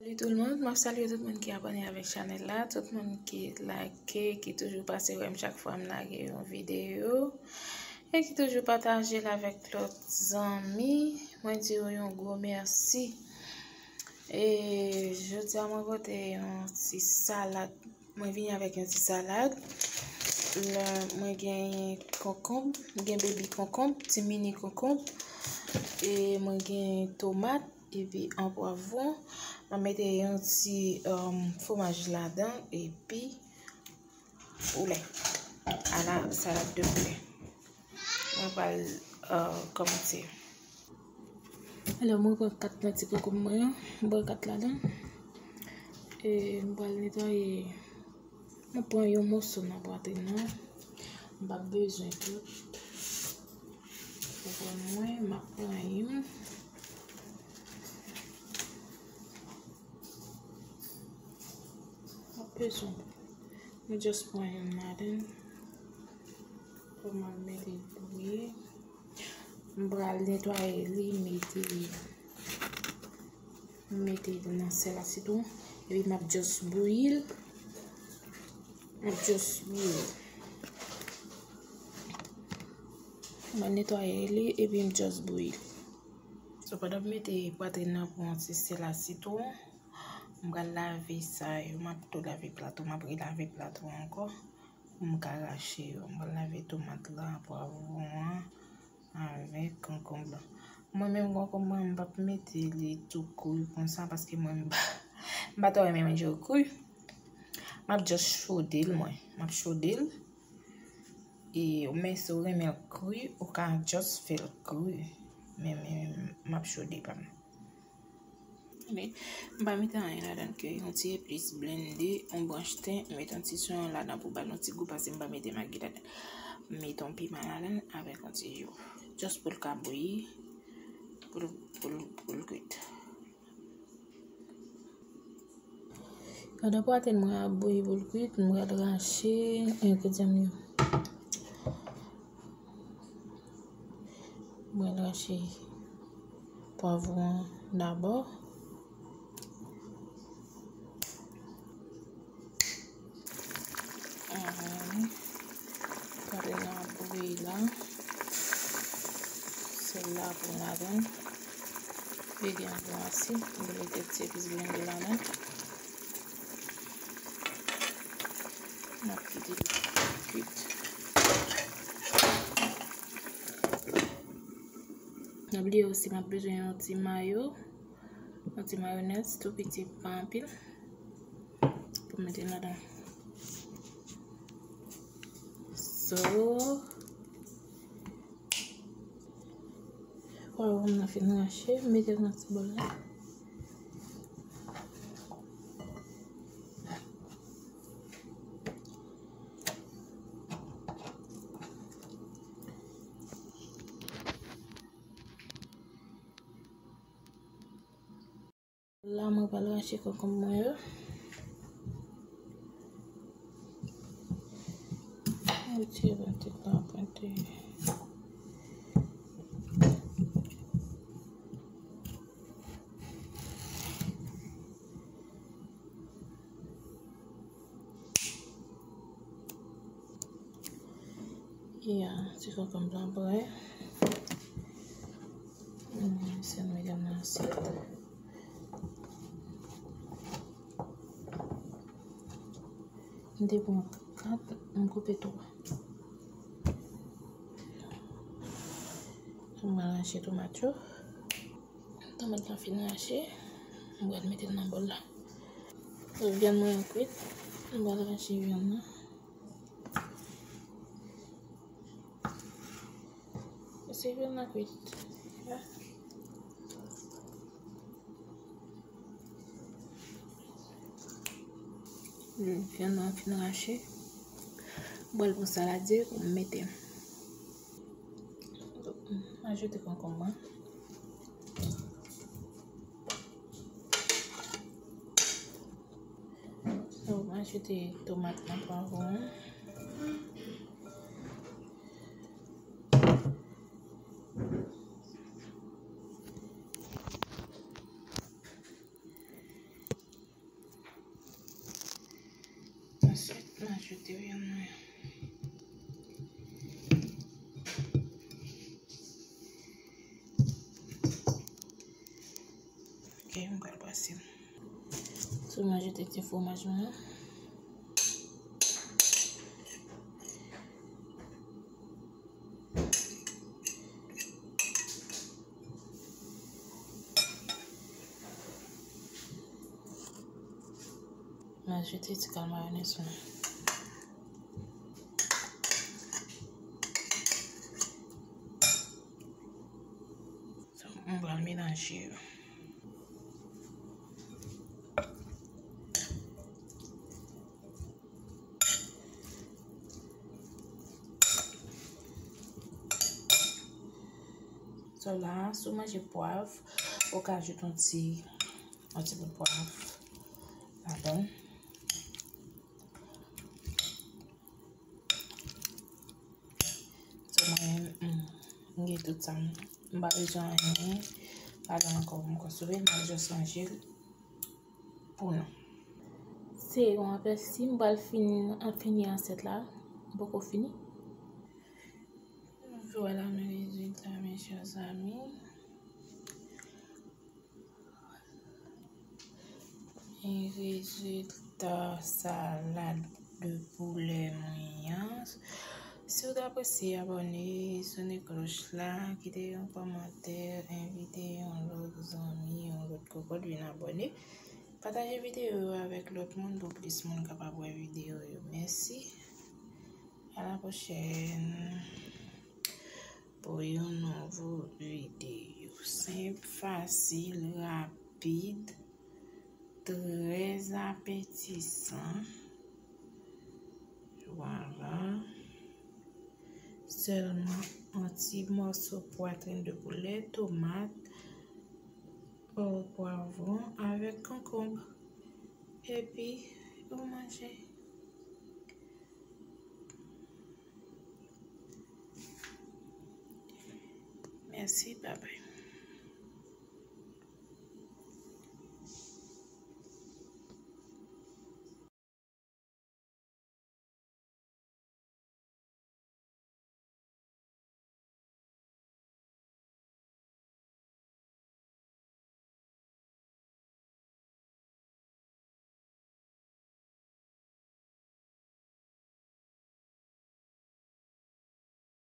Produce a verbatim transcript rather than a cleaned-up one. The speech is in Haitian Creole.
Salut tout le monde, mwen salye tout moun ki abòne avèk chanèl la, tout moun ki like, ki toujou pase wè m chak fwa m lage yon videyo, e ki toujou pataje l avèk lòt zanmi. Mwen di yo yon gwo mèsi. E jodi a mwen pote yon ti salad. Mwen vini avèk yon ti salad. La, mwen gen konkonb, mwen gen baby konkonb, ti mini konkonb. E mwen gen tomat, epi an pwavwon. Mwen mete yon ti, um, fwomaj ladan, epi poulè. A la salad de poulet. Mwen pral, uh, kòmanse. Alò, mwen pran kat nan ti konkonm mwen an. Mwen pran kat ladan. E mwen pral netwaye. Mwen pran yon moso nan pwatrin nan. M p ap bezwen tout. Konkonm mwen, m ap pran youn. M ap bezwen. Mwen just pran youn ladan. Kòman m mete l bouyi. M pral netwaye li, mete, mete nan sèl a sitwon. Epi m ap just bouyi l. M ap just bouyi l. Mwen netwaye li, epi m just bouyi l. So, pandan m mete pwatrin nan pou yon ti sèl a sitwon, m pral lave sa yo. M ap tou lave plato, m ap relave plato ankò pou m ka rache yo. M pral lave tomat la, pwavwon an, avèk konkonb la. Mwen menm konkonb mwen, m p ap mete li tou kri konsa, paske mwen m pa, m pa twò renmen manje yo kri. M ap just chode l mwen. M ap chode l. E, men si w renmen l kri, ou ka just fè l kri. Men, men, m ap chode pa m. Men, m pa mete anyen ladan ke yon ti epis blende, yon branch ten, m mete yon ti sonyon ladan pou ba l yon ti gou, paske m pa mete magi ladan. M mete yon piman ladan avèk yon ti jou. Just pou l ka bouyi, pou l, pou l, pou l kwit. Pandan pwatrin mwen ap bouyi pou l kwit, m pral rache engredyan m yo. M pral rache pwavwon an dabò. Ahn, pwatrin nan ap bouyi la. Sèl la pou ladan. Bouyi an bon ase. M mete ti epis blende ladan. M ap kite li kwit. Pa bliye osi, m ap bezwen yon ti mayo. Yon ti mayonèz tou piti, pa anpil. Pou m mete ladan. So, pwavwon nan fin rache, m mete l nan ti bòl la. La, mwen pral rache konkonm mwen yo. Retire pwent la, pwent. Ya, ti konkonm lan prè. Hmm, sa nou mete nan asyèt. M te pran kat, m koupe twa. M pral rache tomat yo. Tomat la fin rache, m pral mete l nan bòl la. Vyann mwen an kwit, m pral rache vyann nan. Ese vyann nan kwit. Hmm, vyann nan fin rache. M pral pran saladiye pou m mete. M ajoute konkonm lan. So, m ajoute tomat lan, pwavwon an. Jete vyann mwen. Ok, m pral pase l. Sou mwen jete ti fwomaj mwen an. Mwen jete ti kal mayonèz mwen. So, mwen pral melanje yo. So la, si w manje pwav, ou ka ajoute yon ti, yon ti bout pwav ladan. So mwen, mm, m gen tout sa. M pa bezwen anyen ladan ankò pou m konsome l, m ap just ranje l pou nou. Se yon apèsi, m pral fini, fini asyèt la. M poko fini. Vwala men rezilta, mes chers amis. E rezilta salad de poulè mwen an. Si w t apresye, abòne, sone klòch la, kite yon kòmantè, envite yon lòt zanmi, yon lòt kokòt vin abòne. Pataje videyo yo avèk lòt moun pou plis moun kapab wè videyo yo. Mèsi. À la prochaine pour yon nouvo videyo. Senp, fasil, rapid, trè apetisan. Vwala. Sèlman yon ti mòso pwatrin de poulè, tomat, pwavwon avèk konkonb. Epi, ou manje. Mèsi, babay.